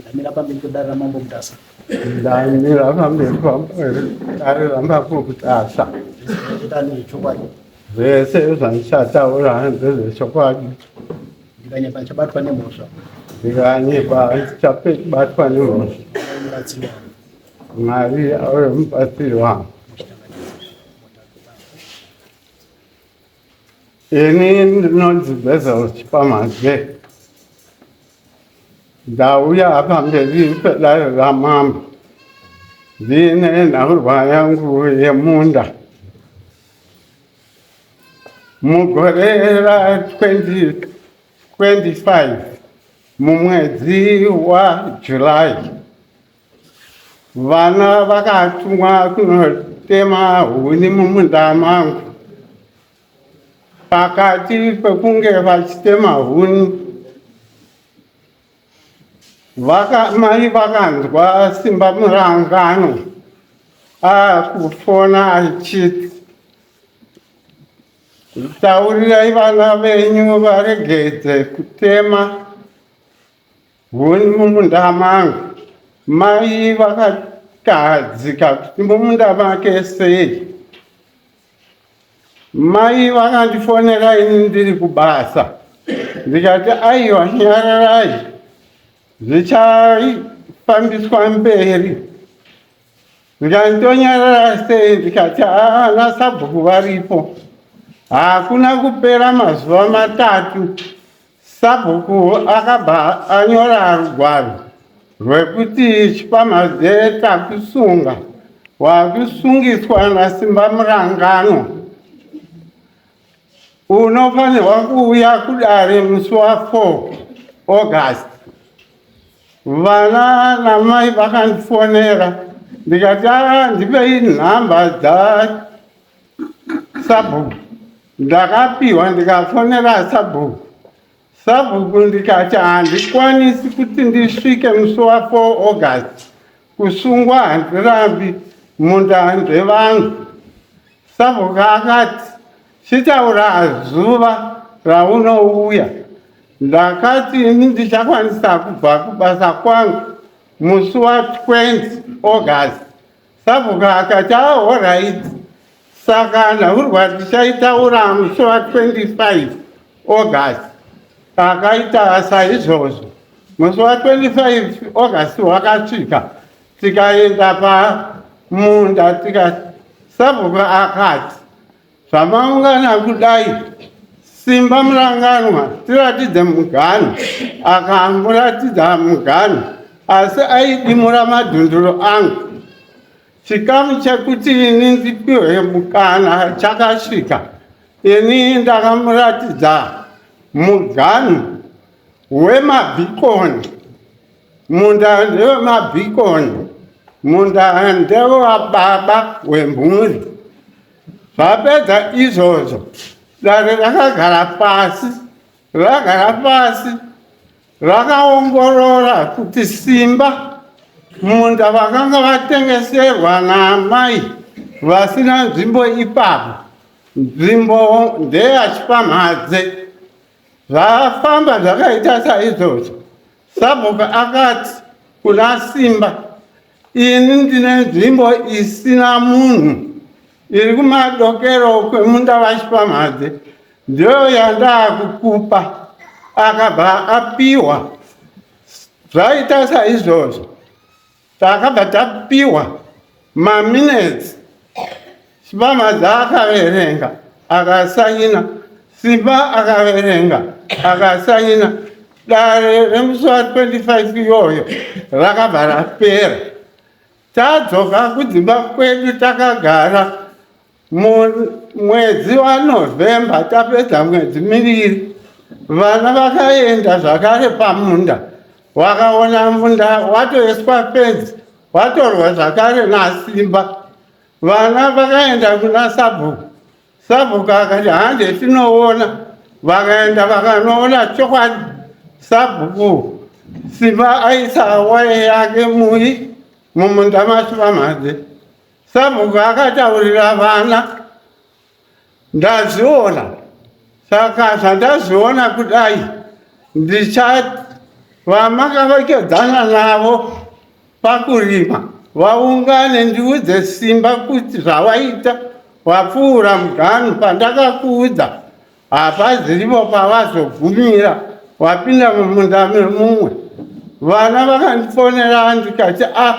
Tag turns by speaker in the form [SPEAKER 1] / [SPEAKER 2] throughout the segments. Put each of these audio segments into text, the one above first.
[SPEAKER 1] Ndamira pamberi pedare raMambo Mutasa.
[SPEAKER 2] Ndamira pamberi pedare raMambo Mutasa.
[SPEAKER 1] Zvese ndezvechokwadi.
[SPEAKER 2] Zvese zvandichataura ndezvechokwadi.
[SPEAKER 1] Ndikanyepa ndichabatwa nemhosva.
[SPEAKER 2] Ndikanyepa ndichabatwa nemhosva.
[SPEAKER 1] Mubatsiri wangu.
[SPEAKER 2] Mwari ave mubatsiri wangu. Ini ndinonzi Bezel Chipamhadze. Ndauya pamberi pedare ramambo ndiine nhaurwa yangu yemunda. Mugore ra 2025 mumwedzi waJuly Vana vakatumwa kunotema huni mumunda mangu. Pakati pekunge vachitema huni, vaka, mai vakanzwa Simba Murangano akufona achiti taurirai vana venyu varegedze kutema Huni mumunda mangu. Mai vakakahadzika kuti mumunda make sei. Mai vakandifonera ini ndiri kubasa ndikati aiwa nyararai zvichafambiswa mberi. Ndikandonyarara sei ndikati ana sabhuku varipo. Hakuna kupera mazuva matatu Sabhuku akabva anyora rugwaro rwekuti Chipamhadze takusunga wakusungiswa naSimba Muranganwa unofanirwa kuuya kudare musi wa 4 August. Vana namai vakandifonera ndikati ah, ndipei nhamba dzasabhuku. Ndakapiwa ndikafonera sabhuku. Sabhuku ndikati handikwanisi kuti ndisvike musi wa 4 August kusungwa handirambi munda ndevangu. Sabhuku akati chitaura zuva raunouya. Ndakati ini ndichakwanisa kubva kubasa kwangu musi wa 20 August. Sabhuku akati ahoraiti saka nhaurwa tichaitaura musi wa 25 August. Akaita saizvozvo musi wa 25 August wakasvika tikaenda pamunda tika sabhuku akati Zvamaungana kudai, Simba Muranganwa tiratidze muganhu. Akamuratidza muganhu asi aidimura madhunduro angu. Chikamu chekuti ini ndipiwe mukana chakasvika. Ini ndakamuratidza muganhu wemabhikoni. Munda ndewemabhikoni, munda ndewababa wemhuri. Zvapedza izvozvo, dare rakagara pasi, ragara pasi rakaongorora kuti Simba munda vakanga vatengeserwa naamai vasina nzvimbo ipapo, nzvimbo ndeyachipamhadze. Zvafamba zvakaita saizvozvo, sabhuku akati kuna Simba, ini ndine nzvimbo isina munhu iri kumadokero kwemunda vaChipamhadze, ndiyo yandakukupa. Akabva apiwa. Zvaita saizvozvo, takabva tapiwa maminetsi Chipamhadza akaverenga akasaina, Simba akaverenga akasaina. Dare remusi wa 25 iyoyo rakabva rapera. Tadzoka kudzimba kwedu takagara mumwedzi waNovember tapedza mwedzi miviri. Vana vakaenda zvakare pamunda vakaona munda watoiswa fenzi watorwa zvakare naSimba. Vana vakaenda kuna sabhuku, sabhuku akati hande tinoona. Vakaenda vakanoona chokwadi sabhuku Simba aisa waye yake muri mumunda maChivamhadze. Sabhuku akataurira vana ndazviona, saka zvandazviona kudai ndicha Vamakavakedzana navo pakurima vaungane ndiudze Simba kuti zvawaita wapfuura muganhu pandakakuudza hapaziripo pavazogumira wapinda mumunda memumwe. Vana vakandifonera ndikati a ah,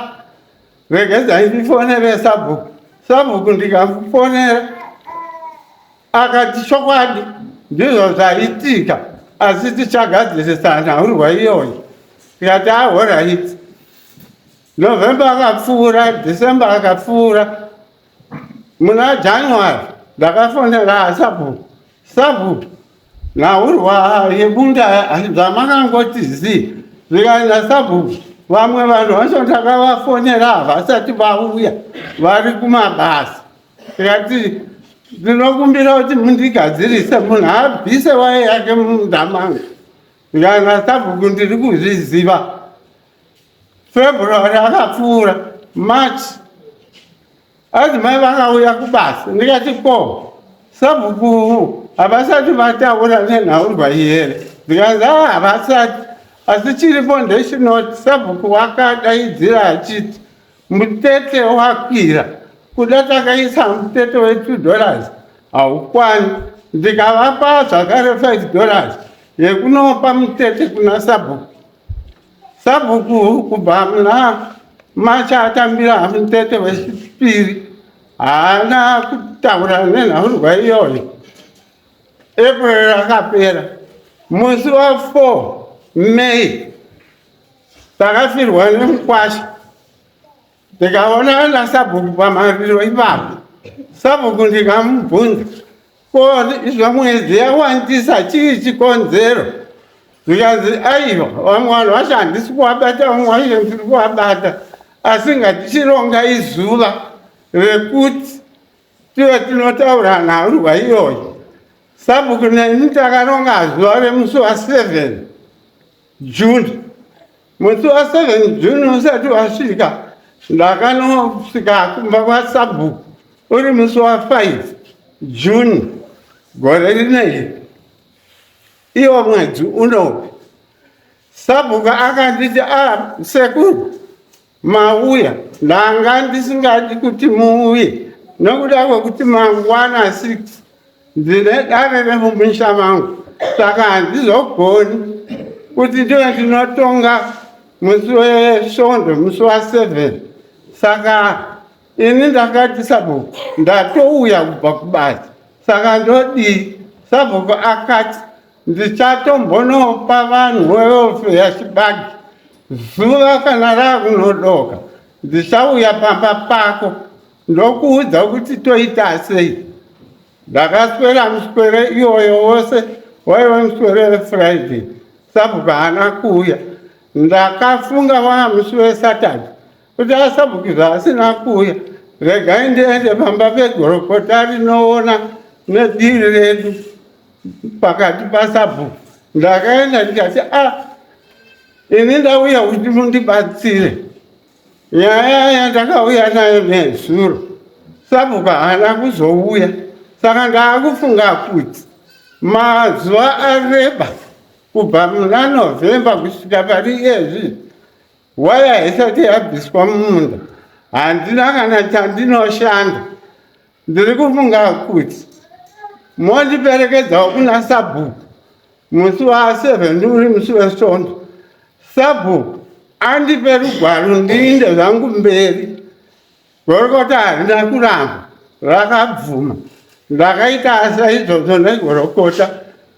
[SPEAKER 2] regedzai ndifonere sabhuku. Sabhuku ndikamufonera akati chokwadi ndizvo zvaitika asi tichagadzirisa nhaurwa iyoyi tikati ahoraiti November akapfuura December akapfuura muna January ndakafonera sabhuku sabhuku nhaurwa yebunda zvamakangoti zii zvikaenda sabhuku vamwe vanhu vacho ndakavafonera havasati vauya vari kumabasa Tikati ndinokumbira kuti mundigadzirise munhu abvise waye yake mumunda mangu. Ndikana sabhuku ndiri kuzviziva. February akapfuura, March adzimai vakauya kubasa ndikati ko sabhuku havasati vataura nenhaurwa here ndikanzi ah, havasati asi chiripo ndechinoti sabhuku wakadaidzira achiti Mutete wakwira kuda takaisa mutete we 2 dollars haukwani ndikavapa zvakare 5 dollars yekunopa mutete kuna sabhuku sabhuku kubva muna macha atambira mutete wechipiri haana kutaura nenhaurwa iyoyo april rakapera musi wa 4 may Takafirwa nemukwasha ndikaona nasabhuku pamariro ipapo. Sabhuku ndikamubvunza ko izvo mwedzi yawandisa chii chikonzero? Zvikanzi aiwa vamwe vanhu vacho handisi kuvabata vamwe vacho ndiri kuvabata asi ngatichironga izuva rekuti tive tinotaura nhaurwa iyoyi. Sabhuku neni takaronga zuva remusi wa 7 June musi wa 7 June usati wasvika ndakanosvika kumba kwasabhuku uri musi wa 5 June gore rineri iwo mwedzi unopi sabhuku akanditi a ah, sekuru mauya ndanga ndisingadi kuti muuye nokuda kwekuti mangwana 6 ndine dare remumisha mangu saka handizogoni kuti ndive ndinotonga musi wesvondo musi wa7 saka ini ndakati sabhuku ndatouya kubva kubasa saka ndodii sabhuku akati Ndichatombonopa vanhu welfare chibage zuva kana rakunodoka ndichauya pamba pako ndokuudza kuti toita sei. Ndakaswera muswere iwoyo wose waive muswere weFriday sabhuku haana kuuya. Ndakafunga wava musi weSaturday kuti asabhuku zvaasina kuuya regai ndiende pamba pegorokota rinoona nediri redu pakati pasabhuku ndakaenda ndikati a ah, ini ndauya kuti mundibatsire nyaya yandakauya nayo nezuro sabhuku haana kuzouya saka ndaakufunga kuti mazuva areba kubva muna november kusvika pari iyezvi waya haisati yabviswa mumunda handina kana chandinoshanda Ndiri kufunga kuti mondiperekedzawo kuna sabhuku musi wa7 uri musi wesvondo sabhuku andipe rugwaro ndiinde zvangu mberi gorokota harina kuramba rakabvuma ndakaita saizvozvo negorokota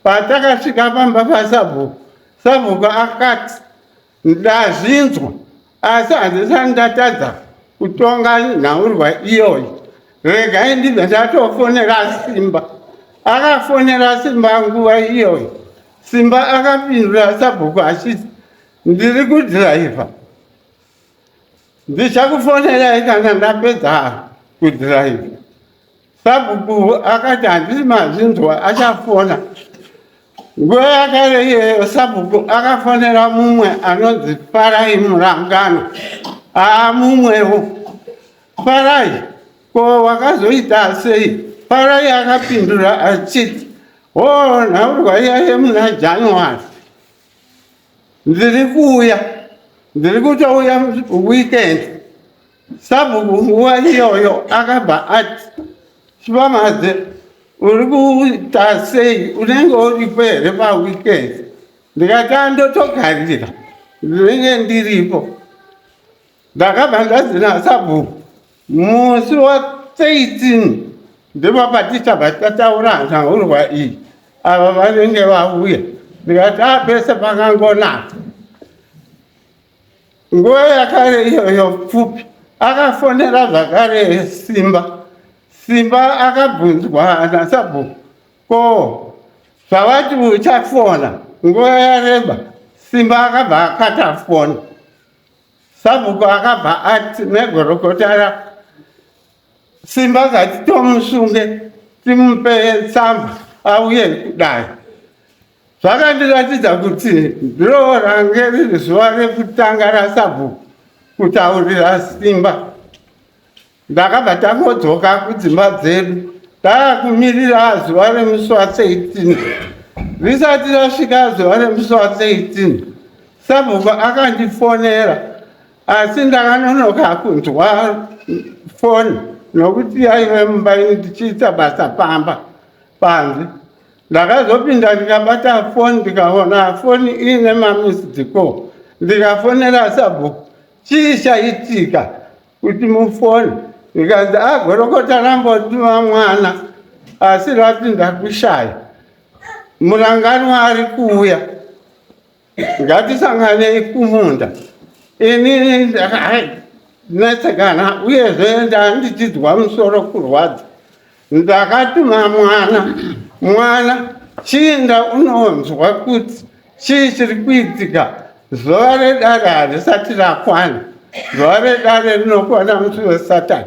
[SPEAKER 2] patakasvika pamba pasabhuku sabhuku akati Ndazvinzwa asi handisati ndatadza kutonga nhaurwa iyoyi. Regai ndibve ndatofonera Simba. Akafonera Simba nguva iyoyi. Simba akapindura sabhuku achiti ndiri kudhiraivha. Ndichakufonerai kana ndapedza kudhiraivha. Sabhuku akati handisi mazvinzwa achafona. Nguva yakare iyeyo sabhuku akafonera mumwe anonzi Farai Murangano. Aa mumwewo. Farai, ko wakazoita sei? Farai akapindura achiti, hoo nhaurwa iya yemuna January. Ndiri kuuya, ndiri kutouya weekend. Sabhuku nguva iyoyo akabva ati, Chipamhadze, uri kuita sei? Unenge uripo here paweekend? Ndikati andotogarira, ndinenge ndiripo. Ndakabva ndanzi nasabhuku musi wa 13 ndipo patichabva tataura nhaurwa iyi, ava vanenge vauya. Ndikati a pese pakangonaka. Nguva yakare iyoyo pfupi akafonera zvakare Simba. Simba akabvunzwa nasabhuku ko zvavati uchafona nguva yareba. Simba akabva akata foni. Sabhuku akabva ati negorokota Simba kati tomusunge timupe tsamba auye kudai. Zvakandiratidza kuti ndiro range riri zuva rekutanga rasabhuku kutaurira Simba. Ndakabva tangodzoka kudzimba dzedu taakumirira zuva remusi wa 13. Risati rasvika zuva remusi wa 13, sabhuku akandifonera asi ndakanonoka kunzwa foni nokuti yaive mumba ini ndichiita basa pamba panze. Ndakazopinda ndikabata foni ndikaona foni iine mamissed call, ndikafonera sabhuku, chii chaitika kuti mufoni? Ndikanzi a gorokota rambotuma mwana asi rati ndakushaya, muranganwa ari kuuya, ngatisanganei kumunda. Ini ndakanetsekana uyezve ndandichinzwa musoro kurwadza. Ndakatuma mwana, mwana chiinda unonzwa kuti chii chiri kuitika. Zuva redare harisati rakwana, zuva redare rinokwana musi weSatani,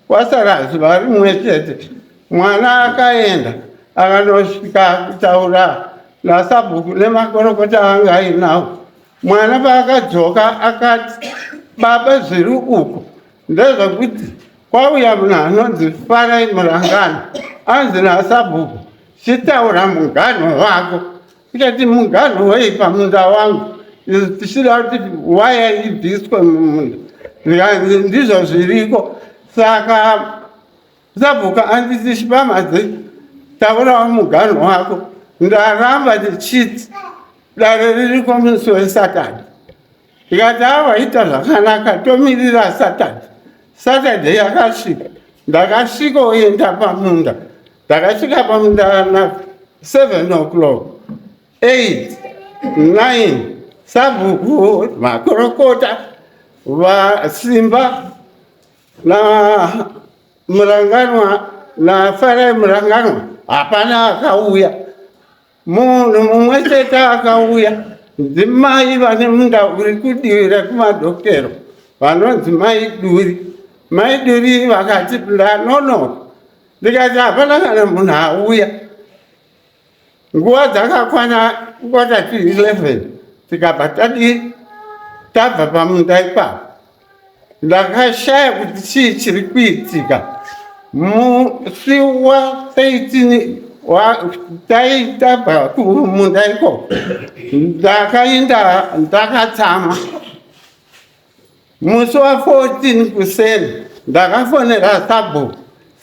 [SPEAKER 2] kwasara zuva rimwe chete. Mwana akaenda akanosvika kutaura nasabhuku nemakorokota anga ainawo. Mwana paakadzoka akati, baba zviri uku ndezvekuti kwauya munhu anonzi Farai Murangano, anzi nasabhuku chitaura muganho wako. Tikati muganho wei pamunda wangu, izvi tichida kuti waya ibviswe mumunda. Zvikanzi ndizvo zviriko. Saka sabhuku anditi Chipamhadze taurawo muganho wako. Ndaramba ndichiti dare ririko musi weSatani. Ndikati awaita zvakanaka, tomirira Saturday. Saturday yakasvika, ndakasvikoenda pamunda. Ndakasvika pamunda na 7 o'clock, 8, 9, sabhuku, makorokota, vaSimba na Muranganwa naFarai Muranganwa, hapana akauya. Munhu mumwe chete akauya ndimai vane munda uri kudivi rekumadokero vanonzi Mai Duri. Mai Duri vakati ndanonoka, ndikati hapana kana munhu auya. Nguva dzakakwana 10:45 tikabva tadii tabva pamunda ipapo. Ndakashaya kuti chii chiri kuitika. Musi wa 13 taitabva kumunda ikoko, ndakaenda ndakatsamwa. Musi wa 14 kuseni ndakafonera sabhuku.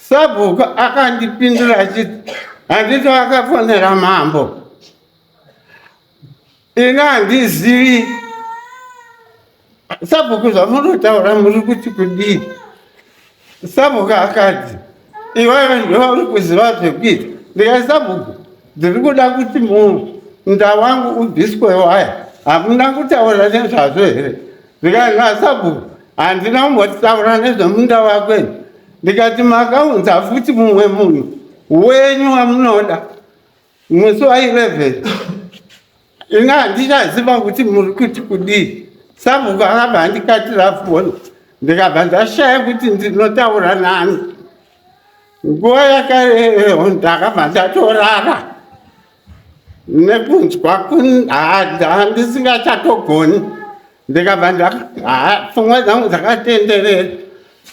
[SPEAKER 2] Sabhuku akandipindura achiti handiti akafonera mambo. Ini handizivi sabhuku zvamunotaura muri kuti kudii. Sabhuku akati iwewe ndiwe uri kuziva zvekuita. Ndikati sabhuku ndiri kuda kuti munda wangu ubviswe waya, hamuna kutaura nezvazvo here? Ndikati nasabhuku handina kumbotaura nezvemunda wako ini. Ndikati makaunza futi mumwe munhu wenyu wamunoda musi wa 11. Ini handichaziva kuti muri kuti kudii. Sabhuku akabva andikatira foni, ndikabva ndashaya kuti ndinotaura nani. Nguva yakareyo ndakabva ndatorara nekunzwa handisingachatogoni, ndikabva pfungwa dzangu dzakatenderera,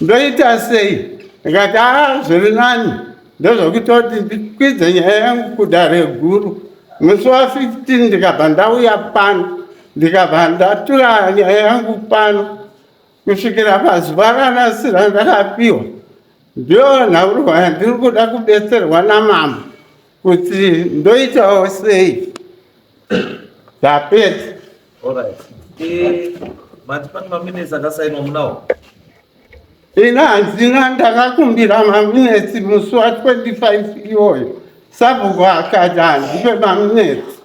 [SPEAKER 2] ndoita sei? Ndikati a zviri nani ndezvekutoti ndikwidze nyaya yangu kudare guru. Musi wa 15 ndikabva ndauya pano. Ndikabva ndatura nyaya yangu pano kusvikira pazuva ranhasi randakapiwa. Ndiyo nhaurwa yandiri kuda kubetserwa namambo kuti ndoitawo sei. Ndapedza.
[SPEAKER 3] Alright. Eh, mati pane maminutes akasainwa munawo?
[SPEAKER 2] Ini handina, ndakakumbira maminetsi musi wa 25 iwoyo. Sabhuku akati handipe maminetsi.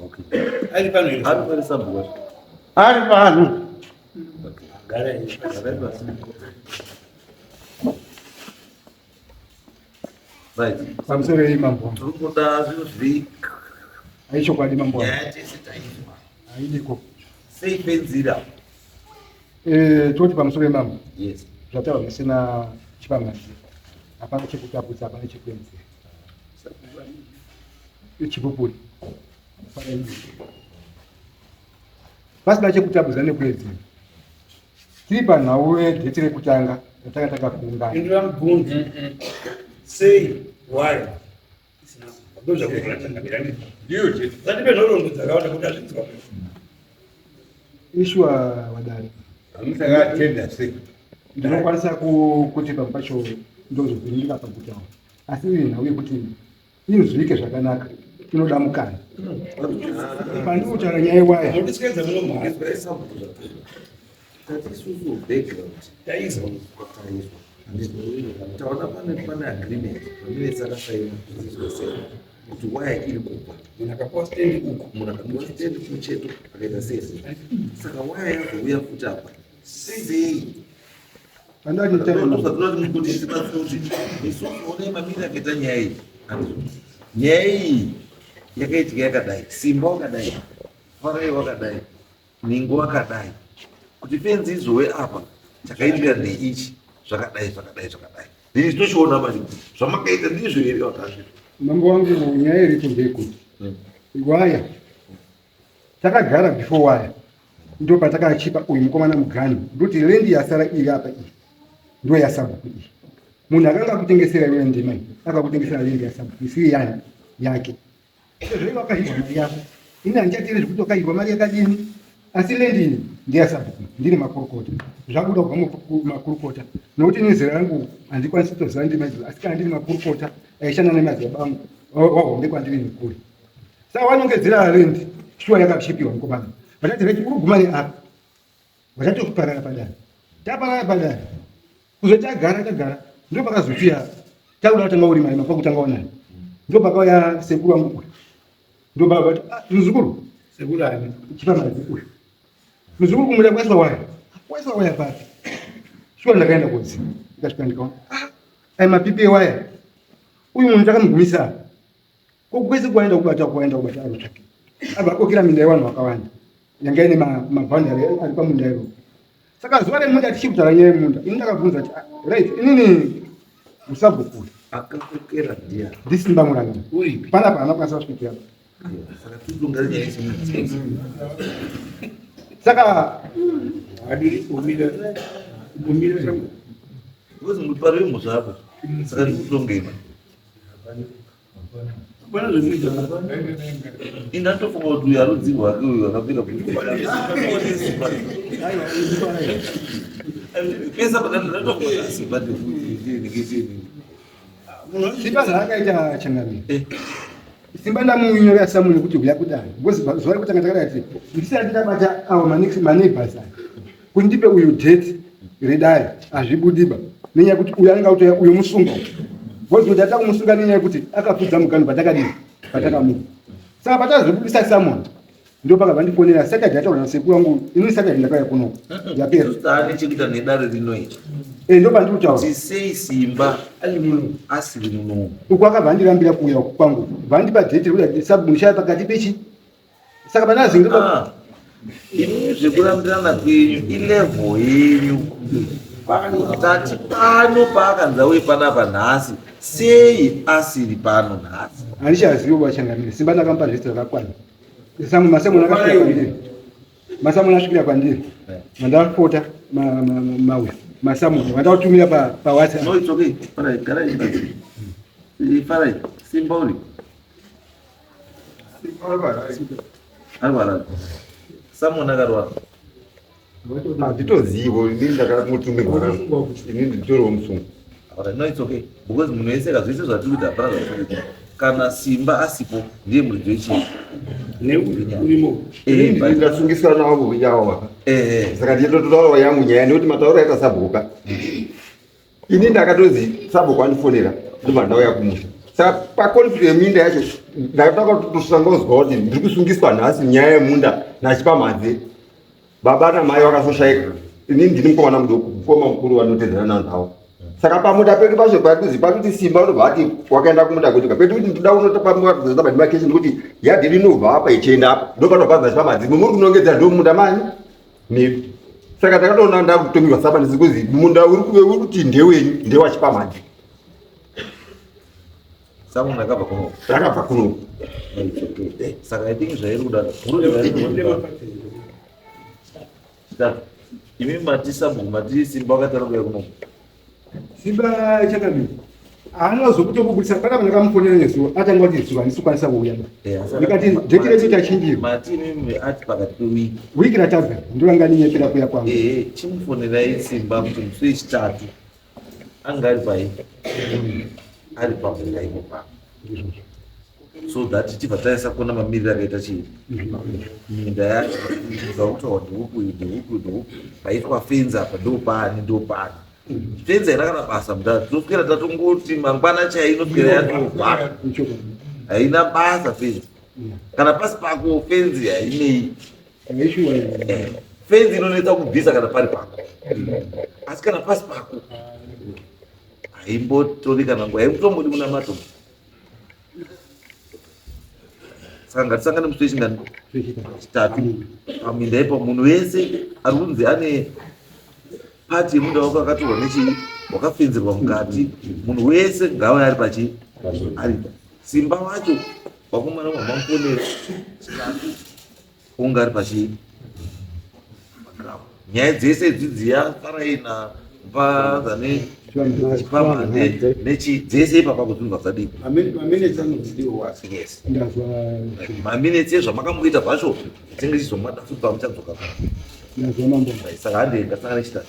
[SPEAKER 3] Okay.
[SPEAKER 4] Ari pano here?
[SPEAKER 3] Ari pano sabhuku.
[SPEAKER 2] Ari pano.
[SPEAKER 4] Garai.
[SPEAKER 3] Garai pasi. Right.
[SPEAKER 5] Pamusoro yei mambo.
[SPEAKER 3] Tiri kuda zvinhu zviri
[SPEAKER 5] Aichokwadi mambo.
[SPEAKER 3] Nyaya tese taizwa.
[SPEAKER 5] Haidiko.
[SPEAKER 3] Sei penzira?
[SPEAKER 5] Eh, toti pamusoro yemambo.
[SPEAKER 3] Yes.
[SPEAKER 5] Zvataurwa zvisina chipamhanzi. Hapana chekutaputsa, hapana chekuenzera. Chipupuri. Pasina chekutaputsa nekuedzera. Tiri panhau yedheti rekutanga yatanga takakuungana.
[SPEAKER 4] Pindura mubvunzo. Sei? Why? Ndozvakurandangamira. Ndipe nhoroondo dzakawanda kuti azvinzwa.
[SPEAKER 5] Ishuwa wadare.
[SPEAKER 6] Hamusakatenda sei?
[SPEAKER 5] Ndinokwanisa kuti pamwe pacho ndozovhiringika pakutaura. Asi iri nhau yekuti inzwike zvakanaka inoda mukana. Pandiri kutaura nyaya yewaya.
[SPEAKER 4] Mundiswedza muno mhani.
[SPEAKER 3] Tati isusu background.
[SPEAKER 4] Taizwa.
[SPEAKER 3] Taizwa. Taona pane pane agreement. Maminutes akasainwa zvese kuti waya iri kubva.
[SPEAKER 4] Munhu akapuwa stand uku.
[SPEAKER 3] Munhu akapuwa stand kumucheto akaita sei sei. Saka waya yazouya futi apa. Sei?
[SPEAKER 5] Pandati nditaura.
[SPEAKER 3] Ndozvatinoti kuti tibatsire kuti isusu onai mamiriro akaita nyaya iyi. Handizvo. Nyaya iyi yakaitika yakadai. Simba wakadai. Farai wakadai. Ningo wakadai. Kuti fenzi izowe apa chakaitika ndeichi zvakadai zvakadai zvakadai. Ndini tinochiona manje kuti zvamakaita ndizvo here wakazvi.
[SPEAKER 5] Mambo wangu nyaya iripo ndeyekuti waya takagara before waya ndo patakachipa uyu mukomana muganhu ndokuti lendi yasara iri apa iyi ndo yasabhuku iyi. Munhu akanga akutengesera iwewe ndima iyi akakutengesera lendi yasabhuku isiri yani yake. Sezvo iwe wakahirwa mari yako ini handichatiri zvekuti wakahirwa mari yakadini asi lendi iyi ndeyasabhuku ndine makurukota zvakuda kubva mumakurukota nokuti ini zera rangu handikwanisi kutoziva ndima idzodzo asi kana ndine makurukota aishanda nemadzibaba angu wahombe kwandiri mukuru. Saka wanongedzera lendi shuwa yakashipiwa mukomana vachati reti uri kuguma neapa vachatokuparara padare taparara padare kuzoti tagara tagara ndo pakazouya takuda kutanga urima rima kwakutanga onani ndo pakauya sekuru wangu uyu ndo baba vati ah, muzukuru
[SPEAKER 4] Sekuru ani?
[SPEAKER 5] chipamadzi uyu muzukuru kumuda kwaiswa waya waiswa waya papi shuwa ndakaenda kodzi ndikasvika ndikaona ah, ai mapipi ewaya uyu munhu takamugumisa ko kwese kwaenda kubata kwaenda kubata arutsvake abva akokera minda yevanhu vakawanda yanga ine mabhandari ari pamunda ivo. Saka zuva remunda tichiri kutaura nyaya yemunda ini ndakabvunza kuti ah, right inini usabhuku
[SPEAKER 3] Akakokera ndiani?
[SPEAKER 5] ndisimba muranga
[SPEAKER 4] Uripi?
[SPEAKER 5] panapa haana kukwanisa kusvikira
[SPEAKER 3] Saka tiri nyaya yemunhu.
[SPEAKER 5] Saka
[SPEAKER 4] Adiri kumira. Kumira shangu.
[SPEAKER 3] Because mupari wemhosva apo. Saka tiri kutongema.
[SPEAKER 4] Hapana zvekuita.
[SPEAKER 3] Ini ndatofunga kuti uyu arudzi rwake uyu akapfeka pesa ndatofunga simba
[SPEAKER 5] Simba zvaakaita changamire. Simba ndamunyorera samuni kuti huya kudai. Because zuva rekutanga takadai kuti ndisati ndabata awo maneighbors aya. Kuti ndipe uyu date redare hazvibudiba. Nenyaya yekuti uyu anenge autoya uyu musungwa. Because kuti atakumusunga nenyaya yekuti akapfudza mugano patakadii patakamupa. Saka patazobudisa summon ndo pakabva ndifonera Saturday ataura nasekuru wangu ini Saturday ndakauya kuno yapera.
[SPEAKER 3] Taane chekuita nedare rino iri.
[SPEAKER 5] Eh ndo pandiri kutaura.
[SPEAKER 3] Kuti sei Simba
[SPEAKER 5] Ari muno.
[SPEAKER 3] asiri muno.
[SPEAKER 5] Uku akabva andirambira kuuya uku kwangu. Vandipa date rekuti sabunishaya pakati pechi. Saka panazinge
[SPEAKER 3] Ah, Imi zvekurambirana kwenyu ilevel yenyu. Tati pano paakanzi auye panapa nhasi sei asiri pano nhasi?
[SPEAKER 5] Handichazivi bachangamire. Simba ndakamupa zvese zvakakwana. Samu masamu akasvika kwandiri. Masamu asvikira kwandiri. Mandafota mawe. Masamu vandakutumira pa pa WhatsApp.
[SPEAKER 3] No, it's okay. Farai, garai pasi. Farai, Simba uri. Ari warari. Samon akarwara.
[SPEAKER 6] Handitozivo ini ndakamutumirwa ini nditoriwo musungwa.
[SPEAKER 3] Alright, no it's okay because munhu wese ka zvese zvatiri kuita hapana zvatiri kuita. Kana Simba asipo ndiye muridzi wechii?
[SPEAKER 4] Neurimo.
[SPEAKER 6] Ini ndasungiswa navo yavo vaka. Saka ndinototaura yangu nyaya nekuti matauro aita sabhuka. Ini ndakatozi sabhuku andifonera ndobva ndauya kumusha. Saka paconflict yeminda yacho ndakatanga kutosangozwa kuti ndiri kusungiswa nhasi nyaya yemunda nachipamhadze. Baba namai vakazoshaika. Ini ndini mukomana mudoko, mukoma mukuru vanotedzana nawo. Saka pamunda pedu pacho pakuzi pakuti Simba unobva ati wakaenda kumunda kwedu pedu kuti ndoda kunotapa ndimakeshe ndikuti yadhi rinobva apa ichienda apa ndopanobva nachipamhadze muri kunongedza ndomunda mani medu saka takatoona ndakutomirwa saba ndisikuzi munda uri kuve uri kuti ndewenyu ndewachipamhadzi
[SPEAKER 3] Samu ndakabva kuno.
[SPEAKER 6] Ndakabva kuno.
[SPEAKER 3] Saka I think zvairi kuda. Imi mati sabhuku mati Simba wakatara kuya kuno.
[SPEAKER 5] Simba chakamira. Haana zokutombobudisa pana pandakamufonera nezuva atanga kuti zuva handisi kukwanisa kuuya ba. Ndikati dheti redu tachinjirwa.
[SPEAKER 3] Mati imimi ati pakati pewiki.
[SPEAKER 5] Wiki ratabva ndoranga ndinyepera kuya kwangu.
[SPEAKER 3] Ehe, chimufonerai Simba kuti musi wechitatu anga ari pai ari pamunda ipo pano. So that tibva taisa kuona mamiriro akaita chii minda yacho zvakutaura ndeuku ndeuku ndeuku paitwa fenzi apa ndopaani ndopaani fenzi haina kana basa mudhara tinoswera tatongoti mangwana chai inoswera yatobva haina basa fenzi kana pasi pako fenzi hainei eh, fenzi inonetsa kubvisa kana pari pako asi kana pasi pako haimbotori kana nguva haimbotombodi munamato saka ngatisangane musi wechingani chitatu paminda ipo munhu wese ari kunzi ane pati yemunda wako akatorwa nechii wakafenzerwa mukati munhu wese ngaave ari pachii aripo simba wacho wakomana wamamuponera chitatu unga ari pachii nyaya dzese idzi dziya farai na mpadza nechipamhande nechi dzese ipapa kudzinzwa dzadii yes maminetsi ezvamakamboita zvacho tinge chizomada futi pamuchadzoka saka hande ngasangane chitatu.